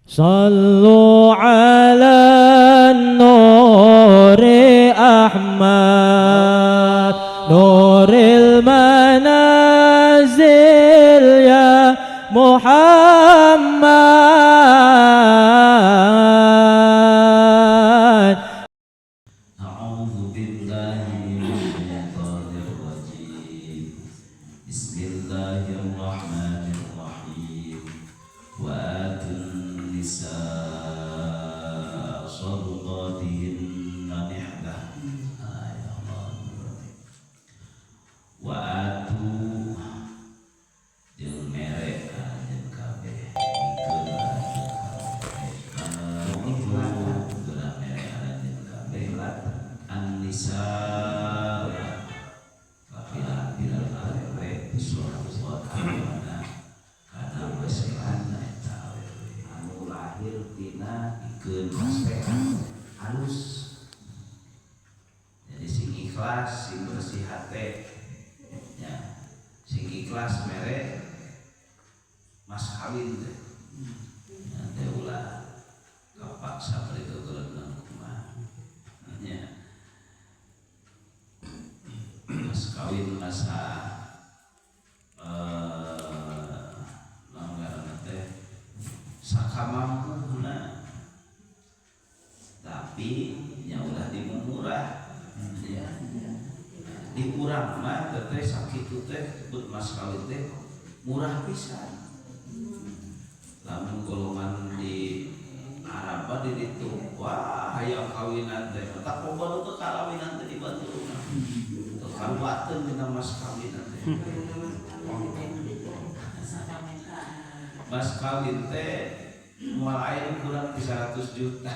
صلوا على النور أحمد نور المنازل يا محمد. أعوذ بالله من الشيطان الرجيم. بسم الله الرحمن الرحيم. وآتوا النساء صدقاتهن نحلة. Ya Allah. وآتوا jeung mere anjeun kabeh, mikeun anjeun kabeh, geuna mere anjeun kabeh النساء ka pirang-pirang awewe, صدقاتهن kana mesehan eta awewe anu lahir tina mikeun masehan halus. Jadi sing ikhlas, sing bersih hate ya, sing ikhlas mere mas kawin teh ya, teh ulah kapaksa beri kegelengan kumaha nya. Mas kawin masa naon ngaranna teh, sakamampuna, tapi nya ulah dimurah ya. Di urang mah teh sakitu teh sebut mas kawin teh murah pisan. Lamun golongan di Arab mah di ditu, wah, hayang kawinan teh tak loba nu teu karawinan teh dibantu teu karuateun dina mas kawinan teh. Mas kawin teh moal aya nu kurang di 100 juta.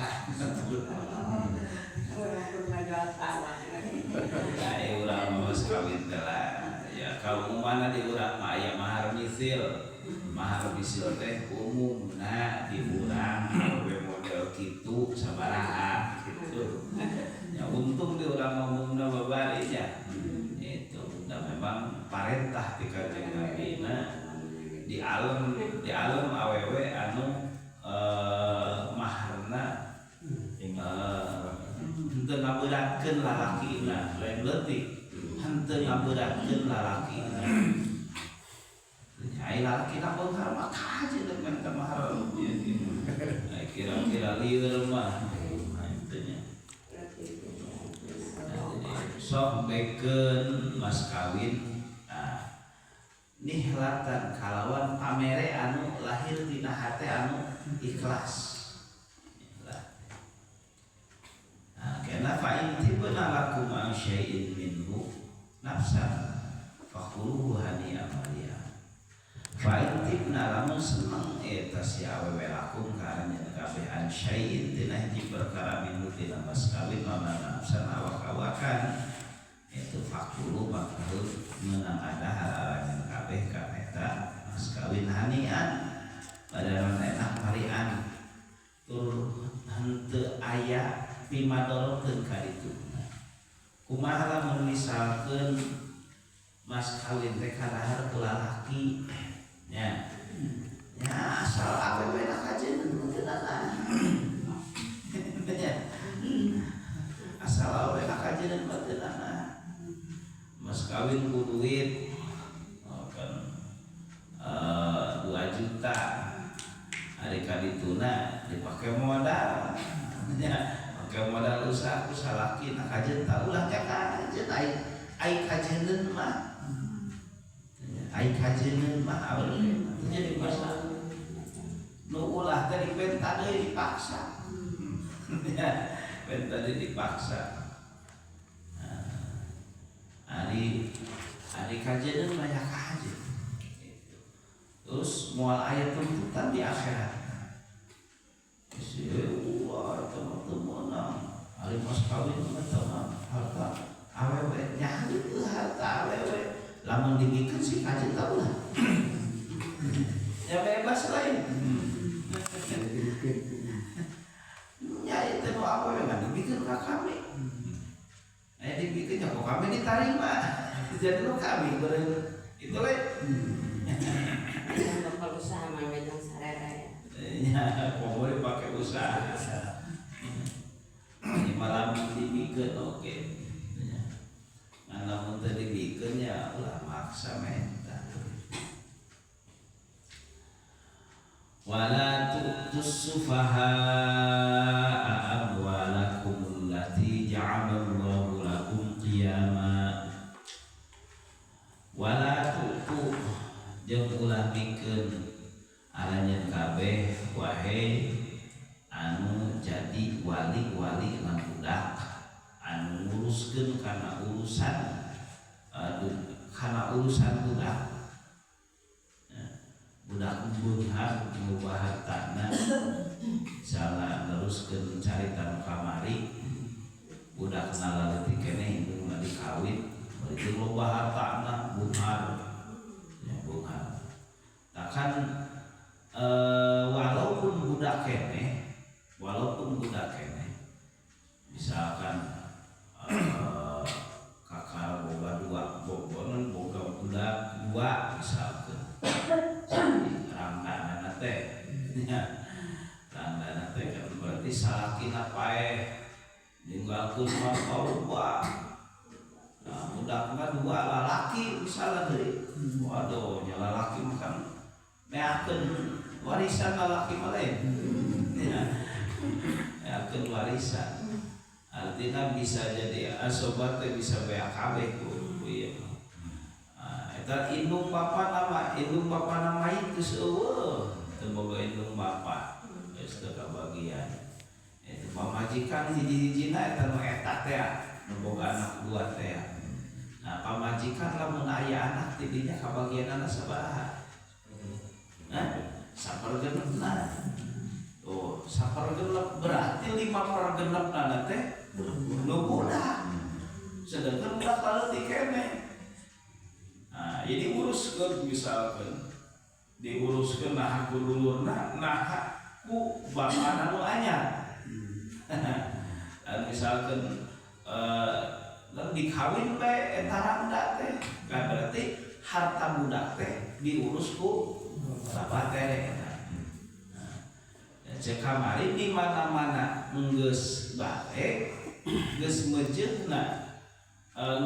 Nah, urang mah mas kawin teh lah ya, kaumumanna di urang mah aya mahar misil. Mahar misil teh umumna di urang awewe model kitu sabaraha gitu ya. Untung di urang mah umumna babari nya itu dan memang parentah ti Kanjeng Nabi na di alam awewe anu maharna henteu ngaberatkeun lalakina, lain leutik, henteu ngaberatkeun lalakina. Ai lalakina beunghar mah kajeun deuk minta mahar ieu gitu. Ai kira-kira lieur mah, nah, itu nya. Nah, jadi sok bekeun mas kawin, nah, نحلة kalawan pamere anu lahir tina hate anu ikhlas. Nah, karena فإن طبن لكم عن شيء منه نفسا فكلوه هنيئا مريئا. فإن طبن lamun seneng eta si awewe لكم ka aranjeun kabeh عن شيء tina hiji perkara منه tina mas kawin mana نفسا awak-awakan itu, فكلوه maka menang adahar aranjeun kabeh ka eta mas kawin هنيئا badaran enak مريئا tur henteu aya pimadorokeun ka ditu. Kumaha lamun misalkeun mas kawin teh kadahar ku lalaki nya nya, asal awewe na kajeun teu nya, asal awewe na kajeun mah teu. Mas kawin ku duit, oh, kan 2 juta, ari kadituna dipake modal nya, pake modal usaha ku salaki na kajeun tah ulah nya kajeun. Ai kajeuneun mah, ai kajeuneun mah awewe jadi masa nu ulah teh dipenta deui, dipaksa ya, penta deui dipaksa. Nah, ari kajeuneun mah ya kajeun gitu. Terus moal aya tuntutan di akhirat. Wah, itu mah teu meunang. Ari mas kawin mah teu mah harta awewe nya, heueuh harta awewe lamun dibikeun si kajeun tah ulah ya, bebas lain nya. Itu nu awewe ngan dibikeun ka kami. Aya dibikeun nya ku kami ditarima, jadi nu kami beureum itu lain. Bakal usaha mah megang sarere. Nya. usaha. Ini malam dibikeun oke. Ngan lamun teu dibikeun ya ulah maksa menta. Wala tu'tus sufaha amwalakum allati ja'alallahu lakum qiyama. Wala tu'tu jeung ulah mikeun aranjeun kabeh wahai anu jadi wali-wali lan budak anu nguruskeun kana urusan budak. Budak beunghar ngubah hartana misalna neruskeun carita nu kamari budak nalaletik keneh indungna dikawin berarti loba hartana beunghar ya beunghar. Tah kan walaupun budak keneh misalkan kakak boga dua bobonan boga budak dua misalkan rangdana teh nya rangdana teh kan berarti salakina paeh ninggalkeun harta loba. Nah, budakna dua lalaki misalnya deui waduh nya lalaki mah kan meakeun warisan lalaki mah lain nya meakeun warisan artinya bisa jadi asobat teh bisa beak kabeh ku ieu. Eta indung bapa nama itu eueuh teu boga indung bapa geus teu kabagian. Itu pamajikan hiji-hijina eta nu eta teh nu boga anak dua teh. Nah pamajikan lamun aya anak ti dinya kabagianana sabaraha? Hah? Sapergenepna. Tuh, sapergenep berarti 5/6 teh nu budak. Sedangkan budak laleutik keneh. Nah, jadi uruskeun misalkan diuruskeun nah ku dulurna nah ku bapana nu anyar. Dan misalkan dan dikawin bae eta rangda teh kan berarti harta budak teh diurus ku bapak teh eta. Nah, cek kamari di mana-mana geus balik geus meujeuhna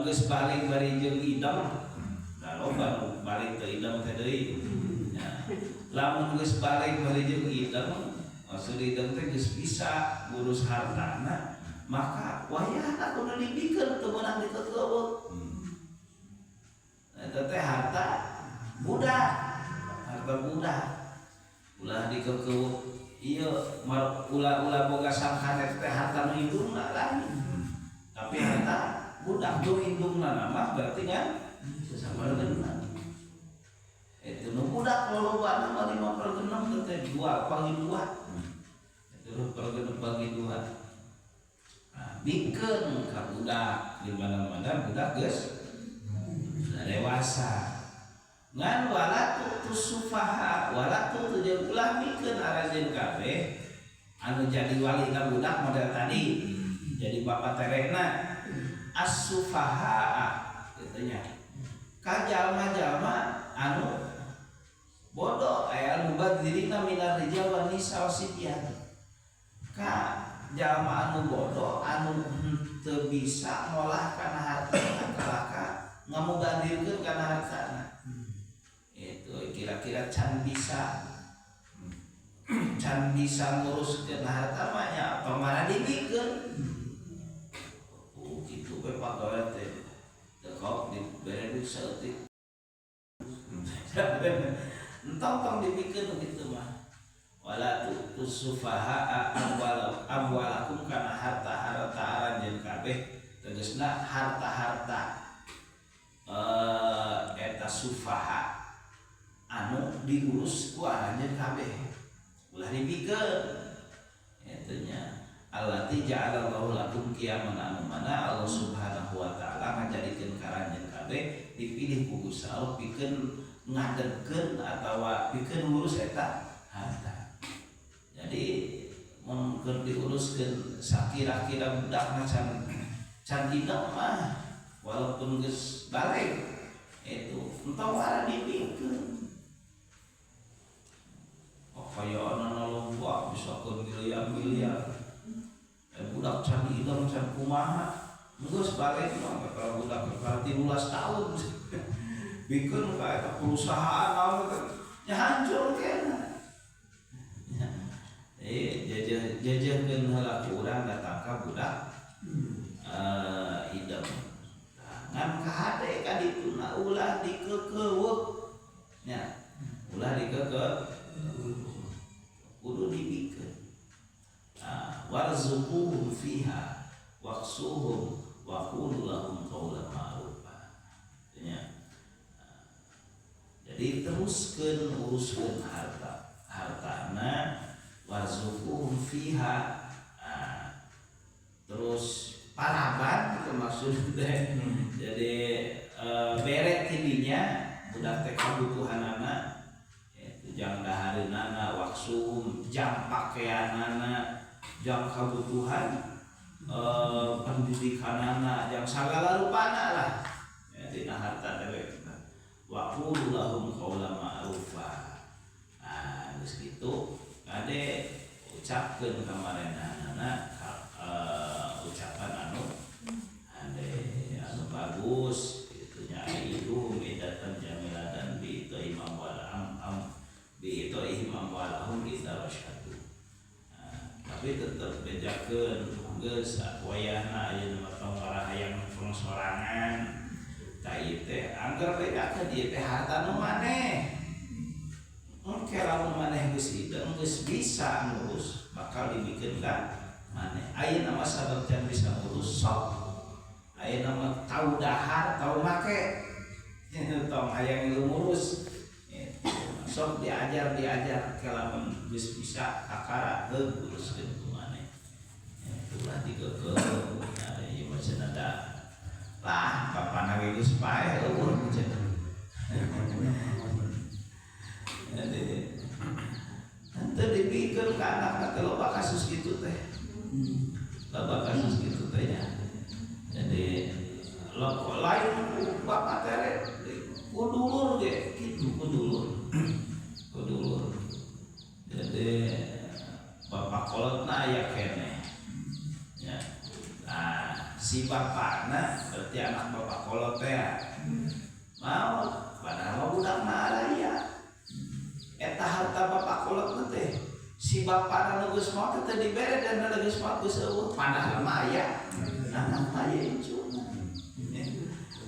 geus balik bari jeung idam. Nah, loba nu balik teu idam teh deui. Nah, lamun geus balik bari jeung idam, maksud idam teh geus bisa ngurus hartana, maka wayahna kudu dibikeun teu meunang dikekeuweuk. Eta teh harta budak, harta budak. Ulah dikekeuweuk ieu ulah-ulah boga sangkan eta teh harta nu indungna lain. Tapi harta budak nu indungna mah berarti kan sapergenep. Itu nu budak lolobana mah 5/6 teh 2 bagi 2. Itu 2/6 bagi 2. Nah, bikeun ka budak di mana-mana budak geus dewasa. Ngan wala tu'tus sufaha wala tu'tu jeung ulah mikeun aranjeun kabeh anu jadi wali ka budak model tadi jadi bapak terehna as-sufaha kitu nya. Ka jalma-jalma anu bodoh aya mubadzirina minar rijal wan nisa wasibyan. Ka jalma anu bodoh anu teu bisa ngolah kana hartana kalaka ngamubadirkeun kana hartana. Itu kira-kira can bisa nguruskeun harta mah nya atau mana dibikeun. Oh kitu we pagawe teh. Teu kok dibere duit saeutik. Entong tong dibikeun kitu mah. Wala tu'tus sufaha amwalakum kana harta-harta aranjeun kabeh tegasna harta-harta eta sufaha anu diurus ku aranjeun kabeh ulah dibikeun eta nya allati ja'alallahu lakum qiyaman anu mana Allah Subhanahu wa taala ngajadikeun ka aranjeun kabeh dipilih ku Gusti Allah pikeun ngadegkeun atawa pikeun ngurus eta harta. Jadi mun keur diuruskeun sakira-kira budakna can idam mah walaupun geus balik itu entong wara dibikeun. Oh kaya ana loba bisa Disewakeun miliar-miliar. Budak can idem can kumaha. Geus balik mah kalau budak 13 tahun. Bikeun ka eta perusahaan naon teh nya hancur kena. Jajahkeun heula ku urang datang ka budak idem. Ngan kahade ka dituna ulah dikeukeuweuk. Nya, ulah dikeukeuweuk. Kudu dibikeun. Warzuquhum fiha waqsuhum wa qulu lahum qawlan ma'rufa. Nya. Jadi teruskeun uruskeun harta. Hartana warzuquhum fiha. Terus paraban itu maksudnya. Jadi bere tidinya budak teh kabutuhanana jang dahareunana waksuhum jang pakeanana jang kabutuhan pendidikanana jang sagala rupana lah ya tina harta dewek wa qulu lahum qawlan ma'rufa. Nah geus kitu kade ucapkeun ka marenanana ucapan anu ade anu bagus kitu nya itu idatan jamilatan bi itu imam wal am bi itu imam walahum idza rasyadu. Tapi tetep bejakeun geus wayahna ayeuna mah tong hayang sorangan ta ieu teh angger bejakeun ieu teh harta nu maneh. Engke lamun maneh geus ideng geus bisa ngurus bakal dibikeun ka maneh. Ayeuna mah sabab can bisa ngurus sok. Ayeuna mah tau dahar tau make. Tong hayang ngurus. Sok diajar ke lamun geus bisa kakara heuh uruskeun ku maneh. Itulah dikeukeuh ada ieu mah cenah da. Lah bapana ge geus paeh eueuh cenah. Jadi henteu dipikeun ka anak teh loba kasus kitu teh. Loba kasus kitu teh nya. Jadi lo lain ku bapak teh ku dulur ge kitu ku dulur. Ku dulur. Jadi bapak kolotna aya keneh. Ya. Nah, si bapakna berarti anak bapak kolot teh mau padahal mah budak mah araya. Eta harta bapak kolot teh si bapakna nu geus maot teh dibere dan nu geus maot geus eueuh padahal mah aya anak mah aya incuna.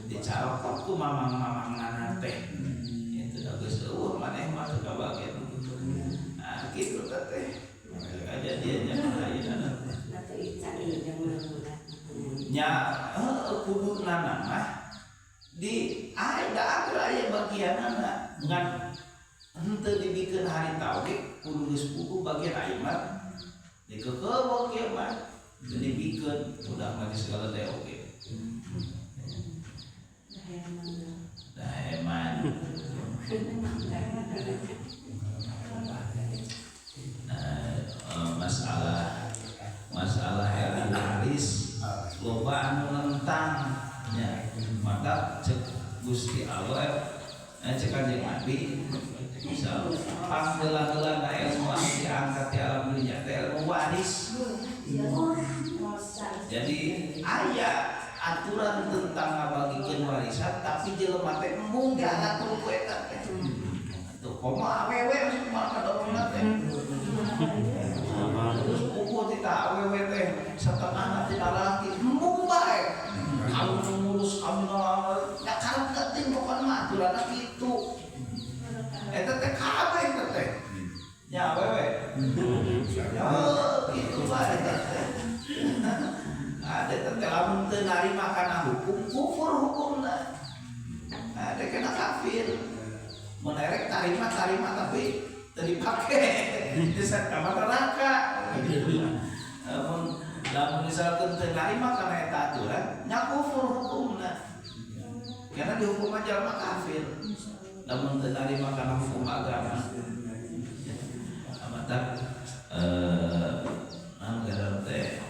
Dicarokot ku mamang-mamangna teh. Itu da geus eueuh maneh mah teu kabagian kitu. Nah, kitu teh. Kajadiannya ayeuna teh. Nya kuduna mah di aya da aya bagianana ngan henteu dibikeun harita oge kudu geus puguh bagian aya mah dikeukeuweuk ieu mah teu dibikeun udah mah segala teh oge. Daheman. Nah, masalah RUU waris loba anu nentang nya maka cek Gusti Allah cek Kanjeng Nabi misal pangheula-heula ilmu anu diangkat di alam dunia teh ilmu waris. Jadi aya aturan tentang ngabagikeun warisan tapi jelema teh embung diatur ku eta teh. Tuh komo awewe kumaha kadorongna teh. Terus puguh tita awewe teh satengahna tina lalaki embung bae. Kamu ngurus kamu ngalaman ya karep teuing pokona mah aturanna kitu. Eta teh kabeh eta teh. Nya awewe. Ya kitu bae eta teh. Ada teh lamun teu narima kana hukum kufur hukumna. Ada kena kafir. Mun erek tarima tapi teu dipake. Bisa ka neraka. Lamun lamun misalkan teu narima kana eta aturan nya kufur hukumna. Karena dihukum jalma kafir. Lamun teu narima kana hukum agama. Mata naon ngaran teh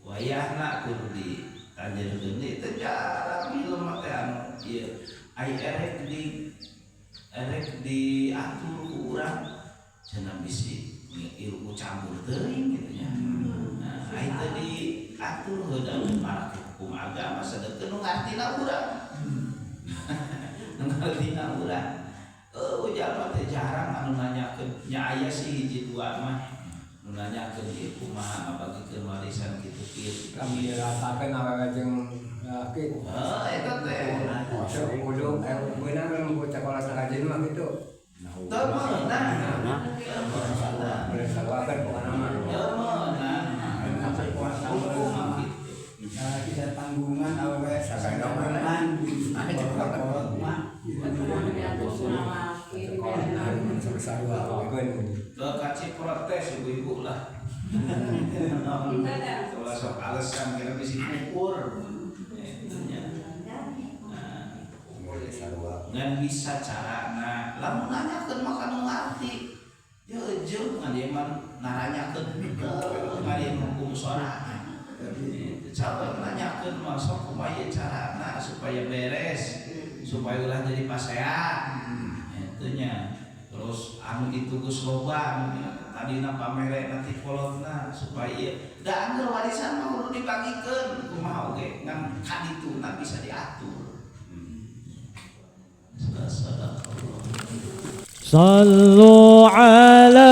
wayahna kudu ditanjeurkeun deui teh jarang jelema teh anu ieu ai erek diatur ku urang cenah bisi ieu Campur teuing gitu nya. Nah, ai teu diatur heula marake hukum agama, sedengkeun nu ngartina urang. Nu ngartina urang. Oh, jalma teh jarang anu nanyakeun nya, aya sih hiji dua mah nu nanyakeun ieu kumaha ngabagikeun warisan kitu kieu. Kami diratakeun awewe jeung laki. Heuh, eta teh. Sok kudu beunang kan bocah sekolah sakajen mah gitu. Teu meunang. Teu meunang. Boleh sawakan pokokna mah. Teu meunang. Hukum mah kitu. Laki tanggungan, awewe tanggungan, kolot mah. Sarua Ke kaci protes ibu-ibu lah. Kalau sok alasan kira bisi kukur. Itu nya. Nah, boleh sarua. Ngan bisa carana. Lamun nanyakeun mah ka nu ngarti. Jeuh ngadieman naranyakeun henteu, ngadieman hukum sorangan. Itu cara nanyakeun mah sok kumaha ieu carana supaya beres, supaya ulah jadi pasea. Itu nya. Terus anu itu geus loba anu tadina pamere nanti kolotna supaya da angger warisan mah kudu dibagikeun kumaha oge, ngan kadituna bisa diatur. Sadaqallah. صلوا على